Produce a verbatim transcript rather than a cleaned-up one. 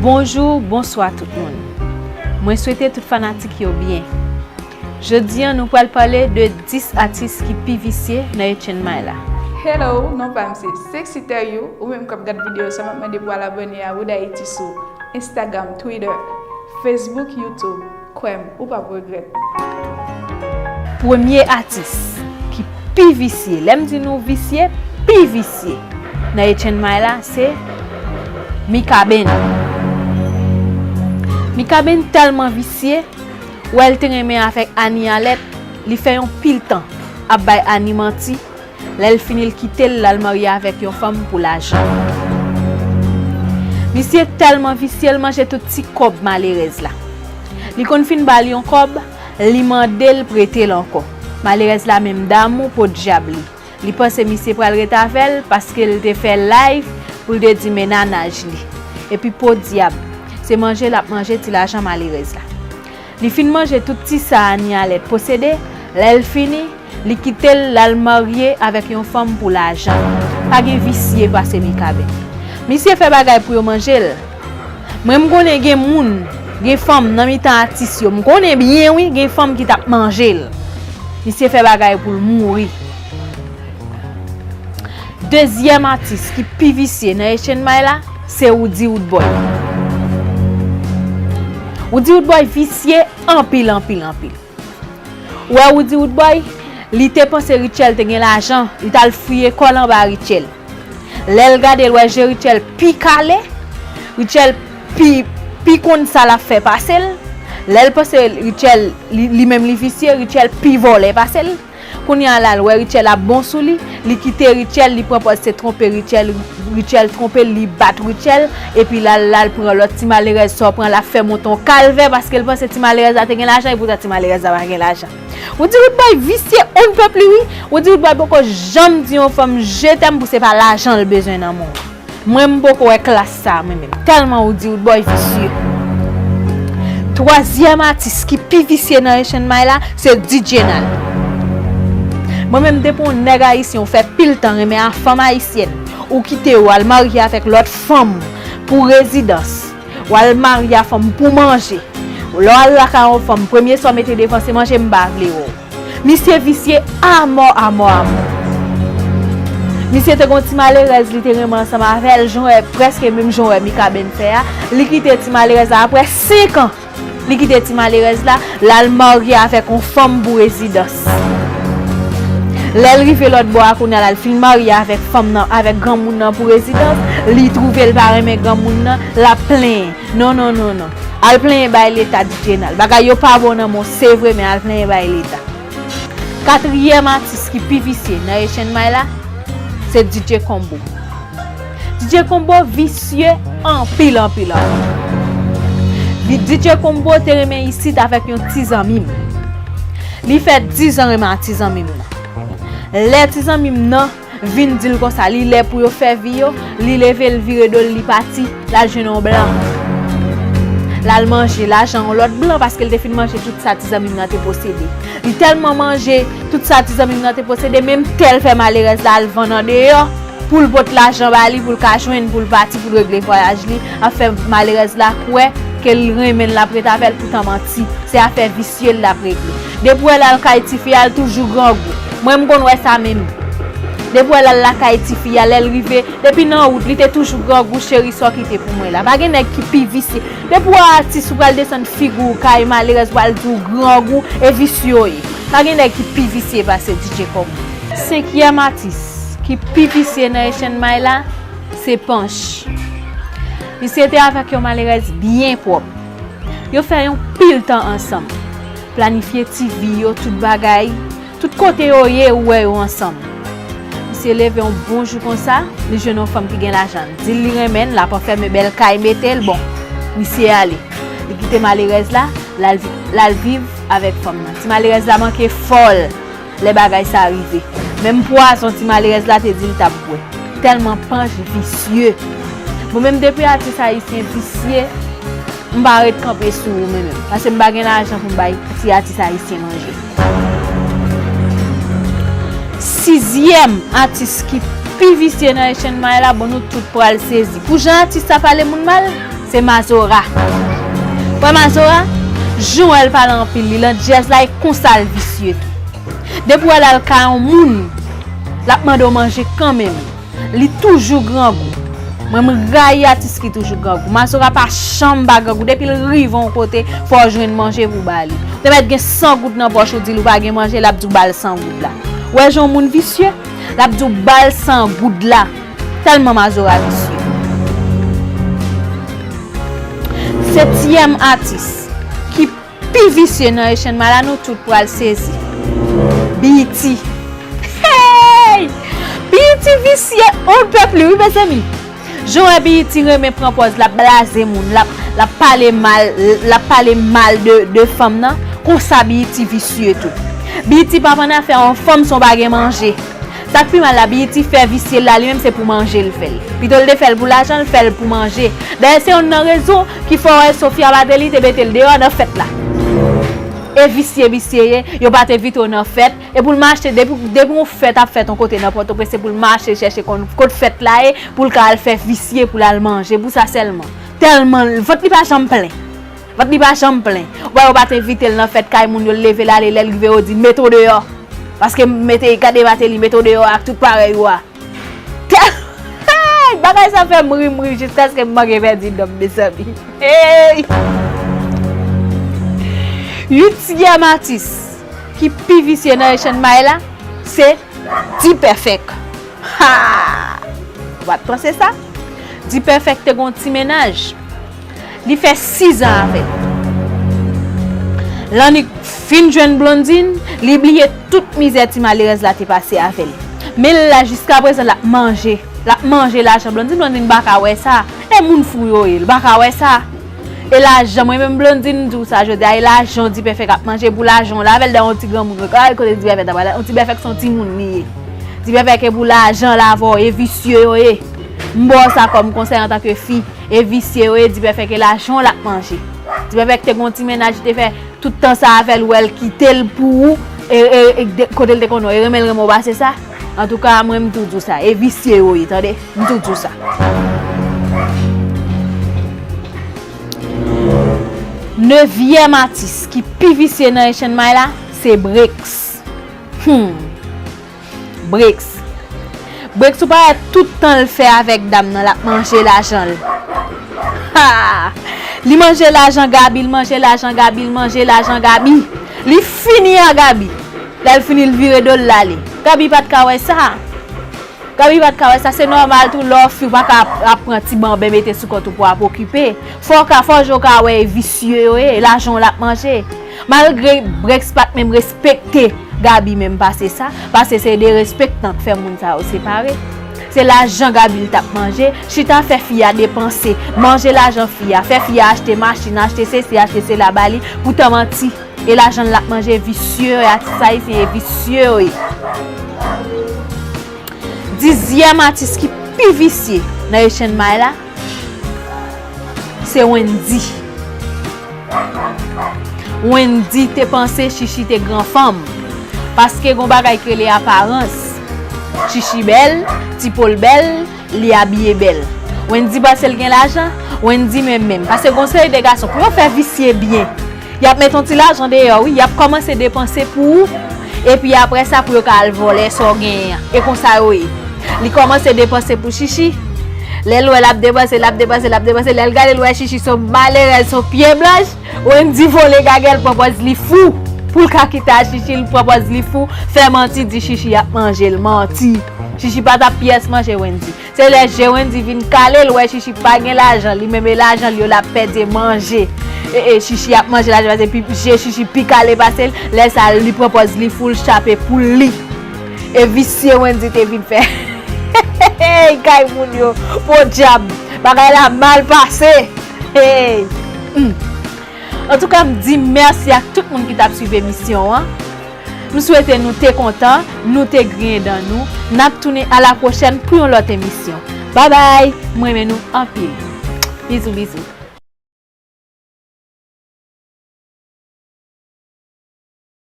Bonjou, bonswa tout moun. Mwen swete tout fanatik yo byen. Jodi a, nou pral pale de dis atis ki pi visye nan H N M I la. Hello, non pa m se Sexy Tell You. Ou menm k ap gad videyo sa, m ap mande pou w al abòne a Wood Haiti sou Instagram, Twitter, Facebook, YouTube. Kwè m, ou p ap regrèt. Premye atis ki pi visye, lè m di nou visye, pi visye nan H N M I la, se Mikaben. Mikaben tèlman visye, ou wè l te renmen avèk Annie Alèt, li fè yon pil tan ap bay Annie manti. Lè l fini, l kite l, l al marye avèk yon fanm pou lajan. Misye tèlman visye, l manje tout ti kòb malerèz la. Li konn fin ba l yon kòb, li mande l prete l ankò. Malerèz la menm damou podyab li. Li panse misye pral ret avè l paske l te fè live pou l te di mennaj li. Epi podyab, se manje l ap manje ti lajan malerèz la. Li fin manje tout ti sa Annie Alèt posede, lè l fini, li kite l, l al marye avèk yon fanm pou lajan. Pa gen visye pase Mikaben. Misye fè bagay pou yo manje l. Mwen, m konnen gen moun, gen fanm nan mitan atis yo. M konnen byen, wi, gen fanm ki t ap manje l. Misye fè bagay pou l mouri. Dezyèm atis ki pi visye nan H N M I la, se Roody Roodboy. Roody Roodboy visye anpil, anpil, anpil. Ou wè Roody Roodboy, li te panse Rutshelle te gen lajan, li t al fouye kò l anba Rutshelle. Lè l gade, l wè je Rutshelle pi kale, Rutshelle pi, pi konn sa l ap fè pase l. Lè l panse Rutshelle, li, li menm li visye, Rutshelle pi vòlè pase l. Kounye a la, l wè Rutshelle ap bon sou li, li kite Rutshelle, li pran pòz se twonpe Rutshelle, Rutshelle twonpe l, li bat Rutshelle, epi l al, l al pran lòt ti malerèz sa w pran, l ap fè monte yon kalvè paske l panse ti malerèz la te gen lajan, epoutan ti malerèz la pa gen lajan. Roody Roodboy visye on ne peut plus, wi. Roody Roodboy poko janm di yon fanm je t'aime pou se pa lajan l bezwen nan men w. Mwen, m poko wè klas sa a, mwen menm. Tèlman Roody Roodboy visye. Twazyèm atis ki pi visye nan H N M I la, se D J Nal. Mwen menm, depi yon nèg ayisyen ou fè pil tan renmen a fanm ayisyèn, ou kite yo al marye avèk lòt fanm pou rezidans, w al marye a fanm pou manje. Lè w al lakay yon fanm, premye sa w mete devan se manje, m pa vle wè w. Misye visye amò, amò, amò. Misye te gon ti malerèz li te renmen ansanm avè l, jan w wè, prèske menm jan w wè Mikaben fè a. Li kite ti malerèz la apre senk an. Li kite ti malerèz la, l al marye avèk yon fanm pou rezidans. Lè l rive lòt bò a kounye a la, l fin marye avèk fanm nan, avèk granmoun nan pou rezidans, li twouve l pa renmen granmoun nan, l ap plenyen. Non, non, non, non. Al plenyen bay Leta, D J Nal. Bagay yo pa bon nan men w, se vre, men al plenyen bay Leta. Katriyèm atis ki pi visye nan H N M I la, se D J Combo. D J Combo visye anpil, anpil, anpil. Vi-, D J Combo te renmen isit avèk yon ti zanmi m. Li fè diz an renmen a ti zanmi m nan. Lè ti zanmi m nan vin di l konsa, li lè pou yo fè vi yo, li leve, l vire do l, li pati, l al jwenn yon blan. L al manje lajan yon lòt blan, paske l te fin manje tout sa ti zanmi m nan te posede. Li tèlman manje tout sa ti zanmi m nan te posede, menm tè l fè malerèz la al vann andeyò, pou l pot lajan ba li, pou l ka jwenn, pou l pati, pou l regle vwayaj li, ap fè malerèz la kwè ke l renmen l, l ap ret avè l, poutan manti. Se afè visye l ap regle. Depi w wè l al kay tifi a, l toujou grangou. Mwen, m konn wè sa menm. Depi w wè l al lakay tifi a, lè l rive, depi nan wout, li te toujou grangou, cheri, sa w kite pou mwen la. Pa gen nèg ki pi visye. Depi w wè atis, ou pral desann figi w kay malerèz, pral di w grangou, e visye w ye. Pa gen nèg ki pi visye pase D J Combo. Senkyèm atis ki pi visye nan H N M I la, se Panch. Misye te avèk yon malerèz byen pwòp. Yo fè yon pil tan ansanm. Planifye ti vi yo, tout bagay. Tout kote yo ye, ou wè yo ansanm. Misye leve yon bon jou konsa, li jwenn yon fanm ki gen lajan. Di l li renmen l, l ap anfème bèl kay mete l, bon, misye ale. Li kite malerèz la, l al vi-, l al viv avèk fanm nan. Ti malerèz la manke fò l lè bagay sa rive. Menm pwazon ti malerèz la te di l t ap bwè. Tèlman Panch visye. Bon, menm depi atis ayisyen visye, m pa ret kanpe sou ou menm menm. Paske m pa gen lajan pou m bay ti atis ayisyen manje. Sizyèm atis ki pi visye nan H N M I la, bon, nou tout pral sezi. Pou jan atis sa pale moun mal, Se Mazora. Wè Mazora, jan w wè l pale anpil, li landjèz la, e konsa l visye tou. Depi w wè l al kay yon moun, l ap mande w manje kanmenm. Li toujou grangou. Mwen, m rayi atis ki toujou grangou. Mazora pa janm pa grangou. Depi l rive yon kote, fò w jwenn manje pou w ba li. Ou te mèt gen san goud nan pòch ou, di l ou pa gen manje, l ap di w ba l san goud la. Ou wè jan yon moun visye? L ap di w ba l san goud la. Tèlman Mazora visye. Setyèm atis ki pi visye nan Haitian Mile la, nou tout pral sezi. B E T. Hey! B E T visye, on ne peut plus, wi, mezanmi. Jan w wè B E T renmen pran pòz, l ap blaze moun, l ap, l ap pale mal, l ap pale mal de, de fanm nan, konsa B E T visye tou. B E T p ap annafè yon fanm si w pa gen manje. Sa k pi mal la, B E T fè visye l la, li menm se pou manje l fè l. Pito l te fè l pou lajan, l fè l pou manje. Dayè, se youn nan rezon ki fè w wè Sofia Batelli te mete l deyò nan fèt la. E visye, visye ye, yo pa t envite w nan fèt. E pou l mache, depi, depi yon fèt ap fèt yon kote nan Pòtoprens, se pou l mache chèche konn kot fèt la ye, pou l ka al fè visye, pou l al manje, pou sa sèlman. Tèlman, vant li pa janm plen. Vant li pa janm plen. Ou wè, yo pa t envite l nan fèt kay moun yo, l leve l ale, lè l rive, yo di, "Mete w deyò." Paske mete, gade Martelly, mete w deyò ak tout parèy ou a. Tèl, hey, bagay sa fè m ri, m ri, jiskaske m manke pèdi dan m, mezanmi. Hey! Uityèm atis ki pi visye nan Haitian Mile la, se D-Perfect. Ha! Ou pa t panse sa? D-Perfect te gon ti mennaj. Li fè sizan avè l. Lè annik fin jwenn Blondine, li bliye tout mizè ti malerèz la te pase avè l. Men l la jiskaprezan l ap manje. L ap manje lajan Blondine, Blondine pa ka wè sa. E moun fou yo ye, l pa ka wè sa. E lajan, mwen menm Blondine, m di w sa jodi a, e lajan D-Perfect ap manje, pou lajan w la avè l, dan yon ti granmoun, wi, kay kote D-Perfect ta pale, yon D-Perfect se yon timoun li ye. D-Perfect e pou lajan l avè w, e visye yo ye. M ba w sa kòm konsèy antanke fi, e visye yo ye, D-Perfect e lajan w l ap manje. D-Perfect te gon ti mennaj, li te fè tout tan sa avè l, wè l kite l pou ou, e, e, e de, kote l te konn wè, e renmen l renmen w pase sa. Antouka, mwen m tou di w sa, e visye yo ye, tande, m tou di w sa. Nevyèm atis ki pi visye nan Haitian Mile la, se Breaks. Hmm. Breaks. Breaks ou pa wè tout tan l fè avèk dam nan, l ap manje lajan l. Ha! Li manje lajan Gaby, l manje lajan Gaby, l manje lajan Gaby. Li fini a Gaby. Lè l fini, l vire do l, l ale. Gaby pa t ka wè sa. Gaby pa t ka wè sa. Se nòmal tou, lè w fi, ou pa ka ap, ap pran ti banben mete sou kont ou pou ap okipe. Fò w ka, fò jan w ka wè e visye yo ye, lajan w l ap manje. Malgre Breaks pa t menm respekte Gaby menm pase sa, paske se derespektan k fè moun sa yo separe. Se lajan Gaby l t ap manje, chita fè fi a depanse, manje lajan fi a, fè fi a achte machin, achte sesi, achte sela ba li, poutan manti. E lajan l l ap manje, visye yo ye, atis ayisyen e visye yo ye. Dizyèm atis ki pi visye nan Haitian Mile la, se Wendy. Wendy te panse Chichi te gran fanm. Paske gon bagay ki rele aparans. Chichi bèl, ti po l bèl, li abiye bèl. Wendy panse l gen lajan, Wendy menm menm. Paske gon seri de gason, pou yo fè visye byen, y ap met yon ti lajan deyò, wi, y ap kòmanse depanse pou ou, epi apre sa, pou yo ka al vòlè sa w genyen an. E konsa yo ye. Li kòmanse depanse pou Chichi. Lè l wè l ap depanse, l ap depanse, l ap depanse, lè l gade, l wè Chichi se yon malerèz, se yon pye blanch, Wendy vole gagè l, pran pòz li fou. Pou l ka kite a Chichi, l pran pòz li fou, fè manti, di Chichi ap manje l, manti. Chichi pa t ap pyès manje Wendy. Se lè je Wendy vin kale, l wè Chichi pa gen lajan, li menm e lajan l yo l ap pèdi manje. E, e, Chichi ap manje lajan, paske pi, je Chichi pi kale pase l, lè sa a, li pran pòz li fou, l chape pou li. E visye Wendy te vin fè. Hey, kay moun yo, podyab, bagay la mal pase. Hey. Hmm. Antouka, m di mèsi ak tout moun ki t ap swiv emisyon an. M swete nou te kontan, nou te griyen dan nou. N ap tounen a la pwochèn pou yon lòt emisyon. Babay, m renmen nou anpil. Bizou, bizou.